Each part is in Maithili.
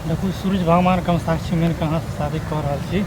देखू सूरज भगवानके हम साक्षी मानि कऽ अहाँसँ शादी कऽ रहल छी।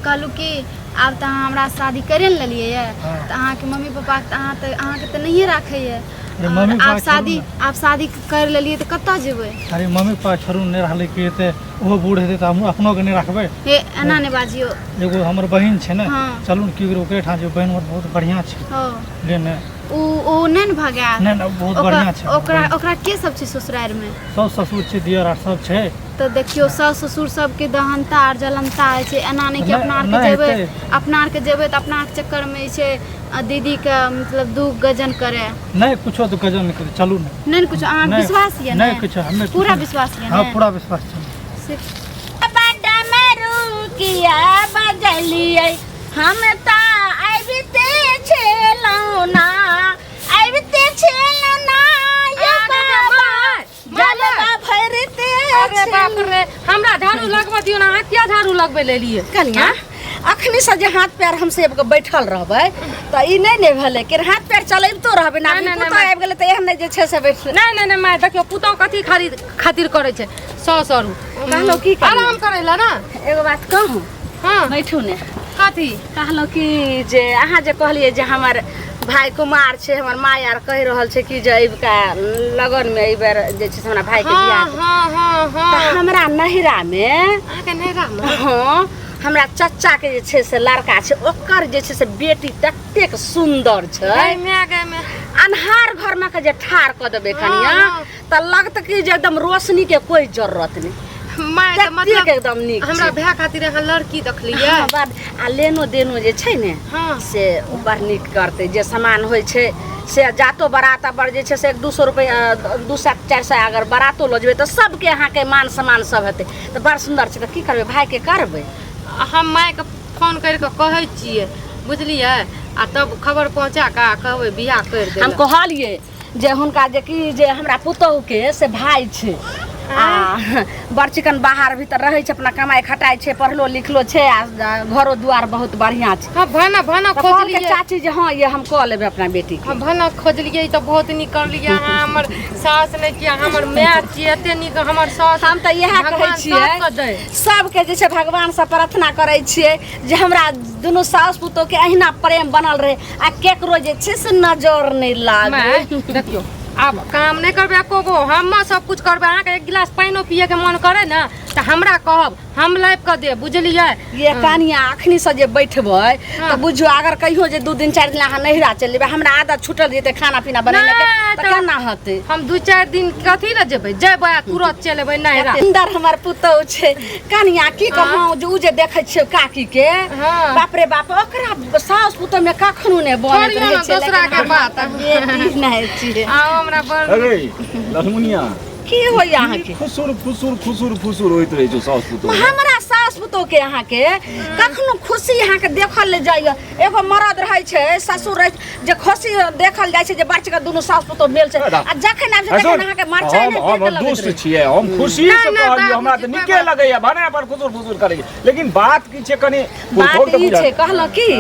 कहलहुँ कि आब तऽ अहाँ हमरा शादी करे ने लेलियै यऽ। हाँ। तऽ अहाँके मम्मी पापा तऽ अहाँ तऽ अहाँके तऽ नहिए राखैए। अरे आओर मम्मी आब पापा छोड़ू शादी ने। आब शादी कर लेलियै तऽ कतऽ जेबै? अरे मम्मी पापा छोड़ू, नहि रहलै कि हेतै, ओहो बूढ़ हेतै तऽ हमहूँ अपनोके नहि राखबै। हे एना नहि बाजियौ। एगो हमर बहिन छै ने। हाँ। चलू ने, की ओकरे ठाम जेबै, बहिन हमर बहुत बढ़िआँ छै। हँ। बुझलियै ने? ओ नहि ने भगायत। नहि नहि, बहुत ओकरा बढ़िआँ छै। ओकरा ओकरा के सब छै ससुरारिमे? सब ससुर छै, दियर आर सब छै। तऽ देखियौ, सास ससुर सबके दहनता आर जलनता होइ छै। एना नहि कि नहि अपना आरके नहि जेबै हेतै। अपना आरके जेबै तऽ अपना आरके चक्करमे जे छै दीदीके मतलब दुख गजन करे। नहि, कुछो तऽ गजन नहि करै, चलू ने। नहि ने कुछो अहाँके नहि विश्वास यऽ? नहि ने कुछो हमे पूरा विश्वास यऽ? हाँ ने पूरा विश्वास छै। से बडमरुकिया बजलियै, हम तऽ आबिते छलहुँ ना, आबिते छलहुँ ना यौ बाबा, जलवा भरिते। अरे बाप रे, हमरा झाड़ू लगबऽ दियौ ने। अहाँ किया झाड़ू लगबै लेलियै? कनिया, अखनी से जे हाथ पैर हम सब के बैठल रहबै तऽ ई नहि ने भेलै कि हाथ पैर चलैबतो रहबै ना। नहि, नहि, पुतोह नहि। आबि गेलै तऽ एहन नहि जे छै से बैठ। नहि नहि नहि माय, देखियौ पुतोह कथी खातिर खातिर करै छै सौ सौ रू कहलहुँ की करियै? आराम करै लए ने। एगो बात कहूँ? हाँ। बैठू ने। कथी? कहलहुँ कि जे अहाँ जे कहलियै जे हमर भाय कुमार छै, हमर माय आर कहि रहल छै कि जे अबिका लगनमे एहि बेर जे छै से हमरा भायके बियाह। हाँ हाँ हाँ। तऽ हमरा नहिरामे अहाँके नहिरामे? हाँ, हमरा चच्चा के जे छै से लड़का छै, ओकर जे छै से बेटी ततेक सुन्दर छै। गै माय, गै माय। अन्हार घर में के जे ठाढ़ कऽ देबै कनिया हाँ। तऽ लगत कि जे एकदम रोशनी के कोई जरूरत नहीं। माय तऽ ततेक मतलब एकदम नीक हमरा छै। भाय खातिर अहाँ लड़की देखलियै? हाँ, बड़ आ लेनो देनो जे छै ने से ओ बड़ नीक करतै। जे सामान होइ छै से जातो बारात पर जे छै से 1-2 सए रुपैआ, 200 400 अगर बारातो लऽ जेबै तऽ सबके अहाँके मान सम्मान सब हेतै। तऽ बड़ सुन्दर छै, तऽ की करबै, भायके करबै। हम मायके फोन करि कऽ कहै छियै, बुझलियै? आ तब खबर पहुँचा कऽ आ कहबै बियाह करि हम दै। कहलियै जे हुनका जे कि जे हमरा पुतोहुके से भाय छै आ बड़ चिकन बाहर भीतर रहै छै, अपना कमाइ खटाइ छै, पढ़लो लिखलो छै आ घरो दुआर बहुत बढ़िआँ छै। हँ, भाना भाना तऽ कहलकै खोजलियै। चाची जे हँ, ये हम कऽ लेबै अपना बेटीके। हम भाना खोजलियै तऽ बहुत नीक करलियै। अहाँ हमर सास नहि कि अहाँ हमर माय छियै। एते नीक हमर सास हम तऽ इएह कहै भगवान छियै, सबके दै। सबके जे छै भगवानसँ प्रार्थना करै छियै जे हमरा दुनू सास पुतोहके अहिना प्रेम बनल रहै आ केकरो जे छै से नजर नहि लागै। माय देखियौ, आब काम नहि करबै एको गो, हम सब कुछ करबै। अहाँके एक गिलास पानिओ पियैके मन करे ने तऽ हमरा कहब, हम लाबि कऽ देब, बुझलियै? ये कनिया, अखनी से जे बैठबै तऽ बुझियौ अगर कहियो जे 2 दिन 4 दिन अहाँ नैहरा चलि जेबै, हमरा आदत छूटल जेतै खाना पीना बनेला के। नहि, तऽ केना हेतै? हम 2-4 दिन कथी लए जेबै? जेबै आ तुरत चलि एबै नैहरा। सुन्दर हमर पुतहु छै कनिया, की कहूँ जे उ जे देखै छियै काकी के, बाप रे बाप, ओकरा सास पुतहु में कखनो नहि बनैत छोड़ियौ रहै ने छै। दोसरा लेकिन के हमरा बात। तऽ बेटी नहि छियै। आ हमरा बड़ अरे लक्ष्मणिया। की होइया अहाँके? खुसुर फुसुर खुसुर फुसुर होइत रहै छौ साउस पुतोह। हमरा सास पुतोह के अहाँके कखनो खुशी अहाँके देखल ले जाइए? एगो मरद रहै छै, ससुर रहै छै, जे खुशी देखल जाइ छै जे बच्चा के दुनू सास पुतोह मेल छै आ जखन आबि छै तखन अहाँके मरचाइ हम नहि हम देख लगैत दुष्ट रहै। छियै? हम खुशी नहि, से नहि, कहलियै, हमरा तऽ बाबूजी, नीके लगैया, भने अपन खुसुर फुसुर करै छै, लेकिन बात की छै कनि बात पुरखोके ई बुझल। छै, कहलहुँ की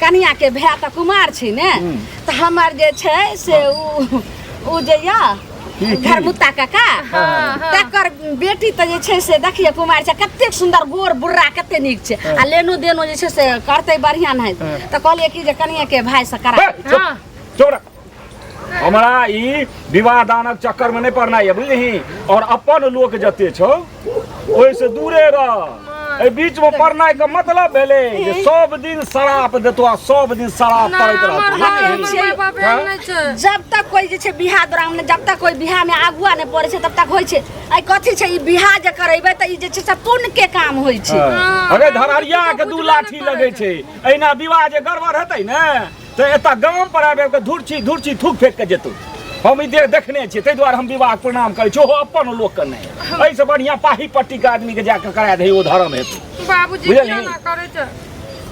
कनिया के भाय तऽ कुमार छै ने, तऽ हमर जे छै से उ जे यऽ की? घरमुत्ता काका, तकर बेटी तऽ जे छै से देखिए कुमार छै, कतेक सुन्दर गोर बुर्रा, कते नीक छै आ लेनो देनो जे छै से करतै बढ़िआँ। नहि तऽ कहलियै कि जे कनिया के भाय से करा। हे, चुप, चुप रह। हमरा ई विवाह दानक चक्कर में नहीं पड़ना है, बुझलिही? और अपन लोक जते छौ ओहिसँ दूरे रह। एहि बीच में पड़नाइ के मतलब भेलै जे सब दिन शराप देतो आ सब दिन शराप नहि, पड़ैत हमर रहतो। भाय, बुझलिही? हमर माय बाप एहन नहि छै। जब तक कोई जे छै बियाह दौरान जब तक कोई बियाह में आगुआ नहि पड़ै छै तब तक होइ छै। आइ कथी छै, ई बियाह जे करेबै तऽ ई जे छै से पुण्य के काम होइ छै। हाँ। अरे धरहरिया के दू लाठी लगै छै, एहिना विवाह जे गड़बड़ हेतै ने तऽ एतऽ गाम पर आबि आबि कऽ धुरछी धुरछी थूक फेंक कऽ जेतौ। हम ई देखने छियै, ताहि दुआरे हम विवाह प्रणाम करै छी, ओहो अपन लोकके नहि। एहिसँ बढ़िआँ पाही पट्टीके आदमीके जाकऽ करा दही, ओ धर्म हेतै। बाबूजी बुझलिही? किया ना करै छै?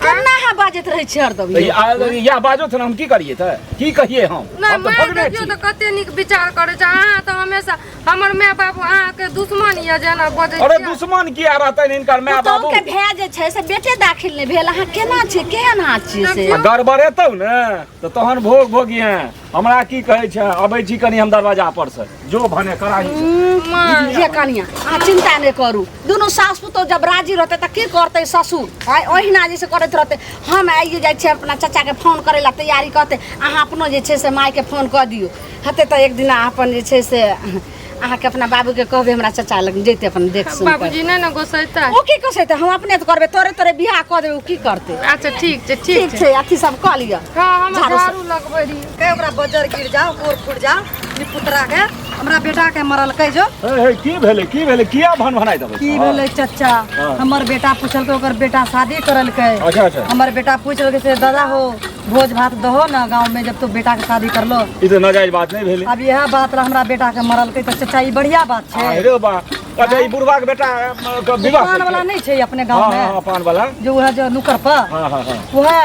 केना अहाँ बाजैत रहै छी हरदम तऽ यौ? इएह बाजो ने हम की करियै तऽ की कहियै हम नहि हम तऽ माय भगने देखियौ छी तऽ कते नीक विचार करै छै अहाँ तऽ हमेशा हमर माय बाबू अहाँके दुश्मन यऽ जेना बजै अरे छियै। दुश्मन किया रहतनि हिनकर माय बाबू पुतोहु के भए जे छै से बेटे दाखिल नहि भेल अहाँ केना छियै केहन अहाँ छियै से आ गड़बड़ेतौ ने तऽ तहन भोग भोगिहे हमरा की कहै छै अबै छी कनि हम दरवाजा पर से जो भने कराही से। ये कनिया अहाँ चिंता नहि करू दुनू सास पुतोह जब राजी रहतै तऽ की करतै ससुर आइ ओहिना जे से करैत रहतै हम आइए जाइ छियै अपना चाचाके फोन करै लए तैयारी करतै अहाँ अपनो जे छै से मायके फोन कऽ दियौ हेतै तऽ एक दिना अपन जे छै से अहाँके अपना बाबूके कहबै हमरा चाचा लग जैते अपन देख सुन कऽ। बाबूजी नहि ने गोसेतै ओ की कसैतै हम अपने तऽ करबै तोरे तोरे बियाह कऽ देबै ओ की करतै अच्छा ठीक छै ठीक ठीक छै छै अथी सब कऽ लिअ हँ हम झाड़ू सब- झाड़ू लगबै रहियै के ओकरा बजर गिर जाओ गोर फूट जाओ निपुतरा के हमरा बेटा के मरलकै जो हे हे की भेलै की भेलै किया भन भनाइ देबै की भेलै चचा हाँ। हमर बेटा पूछलकै ओकर बेटा शादी करलकै अच्छा अच्छा हमर बेटा पूछलकै से दादा हो भोज भात दहो ना गाँव में जब तू बेटा के शादी करलो ई तऽ नाजायज बात नहि भेलै अब यह बात ला हमरा बेटा के मरलकै तऽ चचा ई बढ़िया बात छै अरे बा अच्छा ई बुढ़वा के बेटा के विवाह पान वाला नहीं छै अपने गाँव हाँ हाँ में पान वाला जो वह जो नुकर पर हाँ हाँ हाँ वह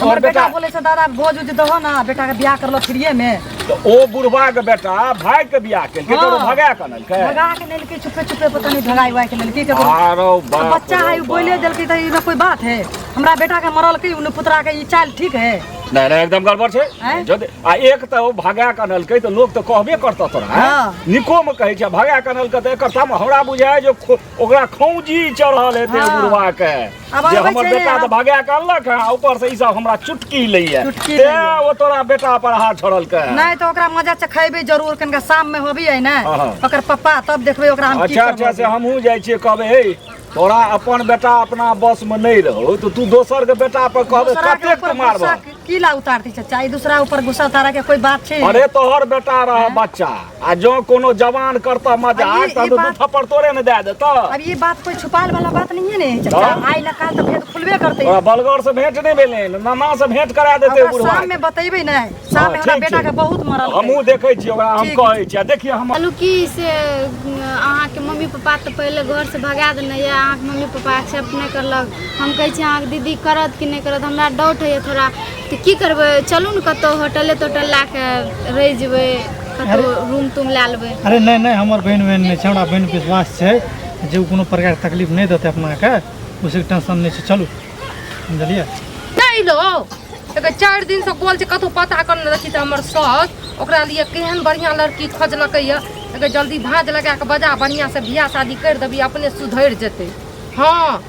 हमर बेटा- बेटा बोले छै दादा भोज उज दहो ना बेटा के बियाह करलो फ्रीए में तऽ ओ बुढ़वा के बेटा भाई के बियाह केलकै तऽ ओ हाँ। भगा के अनलकै भगा के नेलकै छुपे छुपे पता नहीं भगाई उगाई के नेलकै ककरो आरो बाप बच्चा है रे उ बोले बाप। देलकै तऽ ई कोई बात है हमरा बेटा के मरलकै उ पुतरा के ई चाल ठीक है नहि नहि एकदम गड़बड़ छै आँय? जद आ एक तऽ ओ भगा के अनलकै तऽ लोक तऽ कहबे करतौ तोरा आँय? हाँ। निको मे कहै छै भगा के अनलकै तऽ एकर ताम हमरा बुझाय जे ओकरा खौंजी चढ़ल हेतै हाँ। बुढ़वा के आब जे आबै हमर छै बेटा ने, तऽ भगा के अनलक हँ आ ऊपर से ई सब हमरा चुटकी लैया चुटकी तें लैया। ओ तोरा बेटा पर हाथ छोड़लकै नहीं तो ओकरा मजा चखेबै जरूर कनिका शाम में होबी है ने हाँ, हाँ। ओकर पप्पा तब देखबै ओकरा हम की अच्छा अच्छा से करबै। हमहूँ जाइ छियै कहबै हे तोरा अपन बेटा अपना बस में नहीं रहो तो तू दोसर के बेटा पर कहबे दूसरा के कतेक ऊपर तू मारबह गुस्सा की ला उतारती चचा ई दूसरा ऊपर गुस्सा उतारे के कोई बात छै अरे तोहर बेटा रह बच्चा आ जो कोनो जवान करता मजाक अब ये- तऽ ये दू बात- थप्पड़ तोरे ने दए देतऽ अब ये बात कोई छुपाल वाला बात नहीं है ने चचा हाँ। आई ना काल तो भेद खुलबे करते तोरा बलगर से भेंट नहीं भेलै नाना से भेंट करा देतै ओकरा बुढ़वा शाम में बतेबै ने शाम हाँ, में हमरा ठीक बेटा छै। के बहुत मरल हमहूँ देखै छियै ओकरा हम ठीक। कहै छियै आ देखिए हम कहलहुँ कि से अहाँके मम्मी पप्पा तऽ पहिले घरसँ भगा देने यऽ अहाँके मम्मी पप्पा एक्सेप्ट नहि करलक हम कहै छी अहाँके दीदी करत कि नहि करत हमरा डाउट होइए थोड़ा तऽ की करबै चलू ने कतहु होटले तोटल लए कऽ रहि जेबै कतहु रूम तूम लए लेबै। अरे नहि नहि हमर बहिन बहिन नहि छै, हमरा बहिन विश्वास छै जे ओ कोनो प्रकारके तकलीफ नहि देतै अपनाके, ओहिसँ टेंशन नहि छै, चलू बुझलियै। नहि लो एकर 4 दिन से गोल छै कतहु पता कर ने देखी तऽ हमर सास ओकरा लिए केहन बढ़िआँ लड़की खोजलकै यऽ एकर जल्दी भाँज लगा कऽ बजा बढ़िआँ से बियाह शादी करि देबी अपने सुधरि जेतै। हँ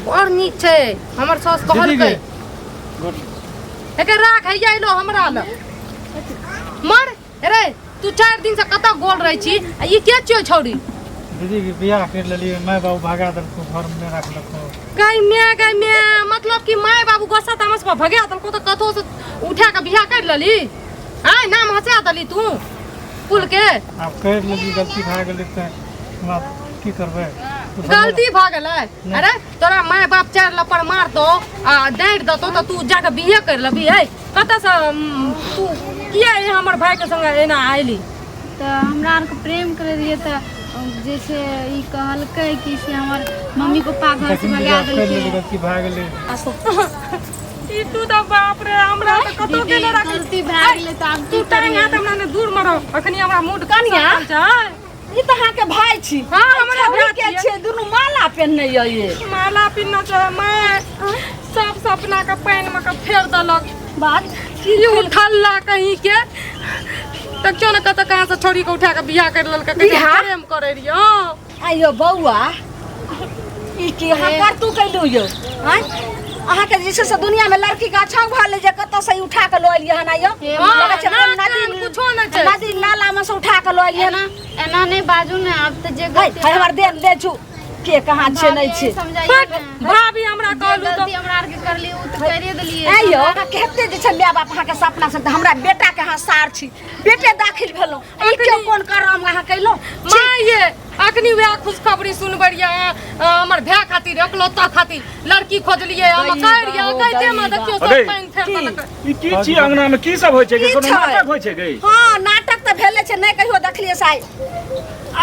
बड़ नीक छै हमर सास कहलकै। एकर राख हैया अयलो हमरा लग मर रे तू 4 दिन से कतऽ गोल रहै छी आ ई के छियौ छौड़ी? दीदी के बियाह कर लेलियै, माय बाबू भगा देलको, घर में नहि रखलको। गै माय मतलब कि माय बाबू गोस्सा तामस पर भगा देलको तऽ कतहु से उठा के बियाह कर लेली? आँय नाम हँसा देली तू कुल के? आब कर लेली, गलती भए गेलै तऽ हमरा की करबै? गलती भऽ गेलै? अरे तोरा माय बाप 4 लपड़ मारतौ आ डाँटि देतौ तऽ तू जाके बिहे कर लेबी? है कतऽसँ तू किया हमर भाईके संगे एना आयली? तऽ हमरा आरके प्रेम करै रहियै तऽ जे छै ई कहलकै कि से हमर मम्मी पप्पा घर से भगा देलकै। गलती भए गेलै। ई तू तऽ बाप रे हमरा तऽ कतौ दीदी, गेले राखी। गलती भए गेलै तऽ आब तू की टांग करियै? हाथ हमरा ने दूर मरो अखनी हमरा मूड कनिया? छै। ई तऽ अहाँके भाय छी। हाँ, हमरा छौड़ी भाय के छियै। छियै, दुनू माला पहिनने यऽ ये। माला पिन्हने छै माय सब सपना के पानि में के फेर देलक। बात की उठल कहीं के देखियौ ने कतऽ कहाँ से छोड़ी के उठा के बियाह कर लेलकै। कहै छै, बियाह? प्रेम करै रहियै। हाँ। आइयो बौआ ई की अहाँ करतू कैलू यौ? आँय अहाँके जे छै से दुनिया में लड़की के अच्छा भऽ ले जे कतऽ से उठा के लऽ एलियै हन आइयो? हे लगै छै हाँ, कोन नाक नदी कान कुछो नहि छै। नदी नाला में से उठा के लऽ एलियै हन। एना नहि बाजू ने आब तऽ जे है गलती है हमर देन दे छु के कहाँ छै नहि छै। समझाइए बट ने। भाभी हमरा जे कहलू गलती तऽ हमरा आरके करली ओ तऽ करिए देलियै। आइयो अहाँ कते जे छै माय बाप अहाँके सपना से हमरा बेटा के अहाँ सार छी, बेटे दाखिल भेलहुँ, ई के कोन करम अहाँ कैलहुँ? माय ये अखनी वएह खुशखबरी सुनबै रहियै हमर भाय खातिर एकलौता खातिर लड़की खोजलियै हम कहि रहियै कहिते मे देखियौ सब अरे। पानि फेर देलकै। ई की छी अंगना में की सब होइ छै? की कोनो छै? नाटक होइ छै गई? हाँ नाटक तऽ भेले छै, नहि कहियो देखलियै साइ।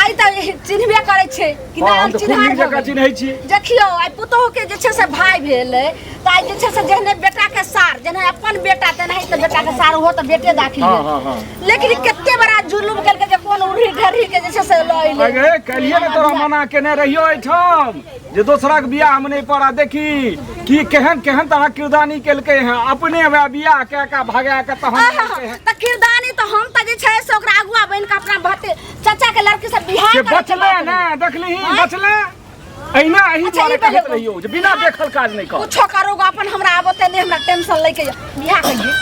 आइ तऽ चिन्हबे करै छै कि हँ, नहि हम हम तऽ खूब चिन्हार नीक जकाँ भऽ गेल। चिन्है छी देखियौ आइ पुतोहु के जे छै से भाय भेलै तऽ आइ जे छै से जेहने बेटा के सार जेना अपन बेटा तेनाही तऽ बेटा के सार ओहो तऽ बेटे दाखिल हँ भेल। हँ हँ लेकिन कते बड़ा जुलुम केलकै जे कोन उड़ही ढेरही के जे छै से लऽ अयलै अगे कहिए ने तोरा मना केने रहियो एहिठाम जे दोसराक बियाह मे नहि पड़ा देखी कि केहन केहन तरह किरदानी केलकै हैं अपने वएह बियाह कए कऽ भगा कऽ तहन आहा, केलकै हैं। तऽ किरदानी तऽ हम तऽ जे छै से ओकरा अगुआ बनि कऽ अपना भते चाचा के लड़की से बियाह से करे के बचले बात ने देखलिही बचले अहिना एही अच्छा, दुआरे ई पहिले कहैत रहियो जे बिना देखल काज नहि कर कुछो करोगे अपन हमरा आबते नहीं हमरा टेंशन लैके ये बियाह करिए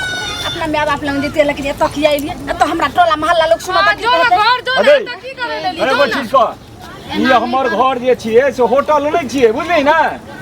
अपना माय बाप लग जैतियै लेकिन एतऽ किया एलियै एतऽ हमरा टोला मोहल्ला लोग सुनत हाँ, की जो ना कहतै? घर जो ना अरे। तऽ की करै लेली अरे जो ना चीज कह ई हमर घर जे छियै से होटल नहि छियै बुझली ने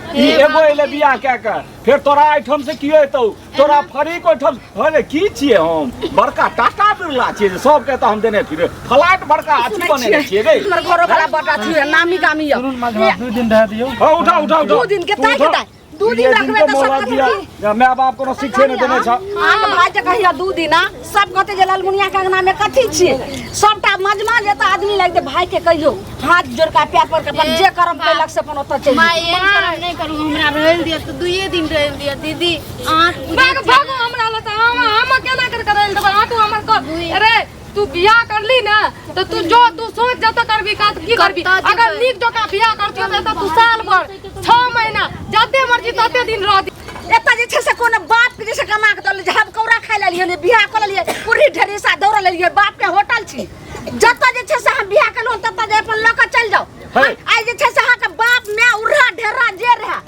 ई एगो एलै बियाह कए कऽ फेर तोरा एहिठाम से कियो एतौ तोरा फरीक ओहिठाम अरे की छियै हम बड़का टाटा बिरला छियै जे सबके तऽ हम देने फिरे फ्लाइट बड़का अथी सुनै बनेने छियै गे हमर घरो वाला बड़ अथी है नामी गामी है सुनू ने माझा 2 दिन रह दियौ हाँ उठा उठा उठा दू दिन के तू ताकि उठा। ताकि। दू दिन दुइये रखबै के तऽ सब मोहलत कहतै दिया। की? जे माय बाप कोनो शिक्षे नहि देने छ अहाँके भाय के कहिया दू दिना सब कहते जे ललमुनिया के अंगना में कथी छियै सबटा मजमा जेता आदमी लगते भाय के कहियो हाथ जोड़ के पैर पर के अपन जे करम कैलक से अपन ओतऽ चलि माय एहन करम नहि करू हमरा रहल दिअ तऽ दुइये दिन रहल दिअ दीदी अहाँ भाग भागो हमरा लग से हम हम केना कर कर देबै अहाँ तू हमर कर अरे तू बियाह करली ना तो तू जो तू सोच जत करबी का की करबी कतऽ जेबै? अगर नीक जकाँ बियाह करती तऽ तू साल भर 6 महीना जते मर्जी तते दिन रह एतऽ जे छै से कोनो बाप के जे छै कमा के दऽ झाप कौड़ा खाइ लेलियै ने बियाह कऽ लेलियै पूरी ढेरीसा दौड़ लेलियै बाप के होटल छी जतऽ जे छै से हम बियाह केलहुँ ततऽ जे अपन लऽ कऽ चलि जाउ है। आइ जे छै से अहाँके बाप माय उर्रा ढेरा जे रहए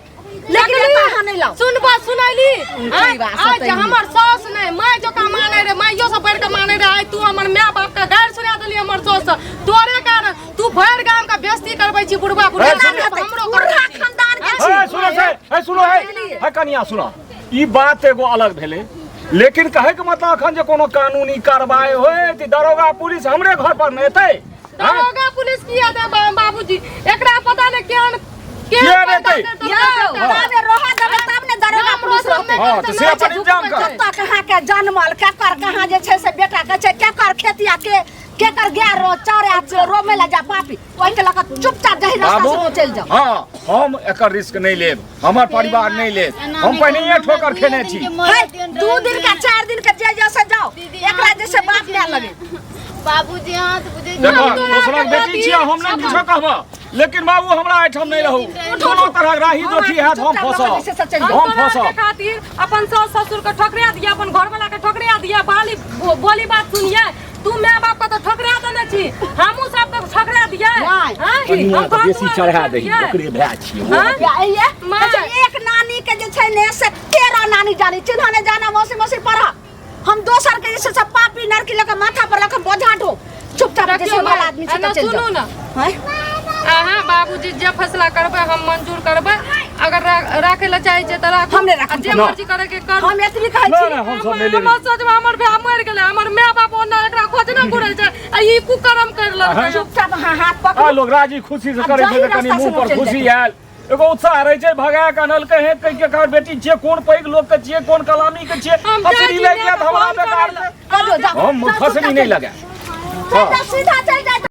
लेकिन एतऽ अहाँ नहि लाउ सुनबा सुनैली ई बात आज सतै हमर सास नहि माय जकाँ मानै रहे माइयो से बढ़ि कऽ मानै रहे आइ तू हमर माय बाप के गारि सुना देली हमर सास से। तोरे कारण तू भरि गाम के बेइज्जती करबै छी बुढ़बा बुढ़िया है, के, हमरो उर्रा करबै छी। खानदान के छी हे सुनो से हे सुनो हे हे कनिया सुनो ई बात एगो अलग भेलै लेकिन कहै के मतलब अखन जे कोनो कानूनी कार्रवाई होय तऽ दरोगा पुलिस हमरे घर पर ने एतै आँय? दरोगा पुलिस किया दे बाबूजी एकरा पता नहि केहन किया नहि एतै? यौ ताबे रहऽ देबै तब ने दरोगा पुलिस रहतै हँ तऽ से अपन इंतजाम कर कतऽ कहाँ के जनमल केकर कहाँ जे छै से बेटा के छै केकर खेतिया के केकर गाय रो चौरे रोमे ला जा पापी ओहिके लऽ कऽ चुपचाप जही रास्ता बाबू से वो चलि जाउ हँ हम एकर रिस्क नहि लेब हमर परिवार नहि लेत हम पहिनहिए ठोकर खेने छी है, दू दिन का चार दिन का जे जैसे जाओ एकरा जैसे बाप माय लगे बाबूजी अहाँ तऽ बुझै देखो दोसरक बेटी छियै हम नहि किछो कहब लेकिन बाबू हमरा एहिठाम नहि रहू कोनो तरहक राही दोखी हैत हम फंसब हम हम तोरा फंसब के खातिर अपन सास ससुर के ठोकरा दिया अपन घरवाला के ठोकरा दिया बाली बोली बात सुनिए तू माय बाप के तो ठोकरा देने छी हमहू सब के ठोकरा दिया नहि। कनिया के बेसी चढ़ा दही ओकरे भाय छियै ओ। हाँ? या ये माय। अच्छा एक नानी के जे छै ने से 13 नानी जानी चिन्ह ने जाना मौसी मौसी पढ़ा हम दोसर के जे छै से पापी नरकी लऽ के माथा पर लऽ के बोझा ढो चुपचाप जे छै भला आदमी छै तऽ चलि सुनू जाउ ना हैं? अहाँ बाबूजी जे फैसला करबै हम मंजूर करबै अगर राखै लए चाहै छियै तऽ राखू हम नहि राखब। आ जे मर्जी करे के करू हम एतबी कहै नहि छी नहि हम सब नहि लेबै हमर सोचबै हमर भाय मरि गेलै हमर माय बाप ओना एकरा खोजने घुरै छै आ ई कुकर्म करि लेलकै चुपचाप अहाँ हाथ आ पकड़ू लोग राजी खुशी से आ करै छै जाहि तऽ कनि रास्ता से मुंह पर चलि खुशी जेतै। आयल एगो उत्साह रहै छै भगा के अनलकै हे कहि के कहै बेटी छियै कोन पैघ लोक के छियै कोन कलामी के छियै हम जाइ फसरी छी लागि माय जायत के हमरा फोन बेकार करै लए। कहियौ जाउ हम जाउ, फसरी चुपचाप नहि चलि लगायब जाउ। सीधा चलि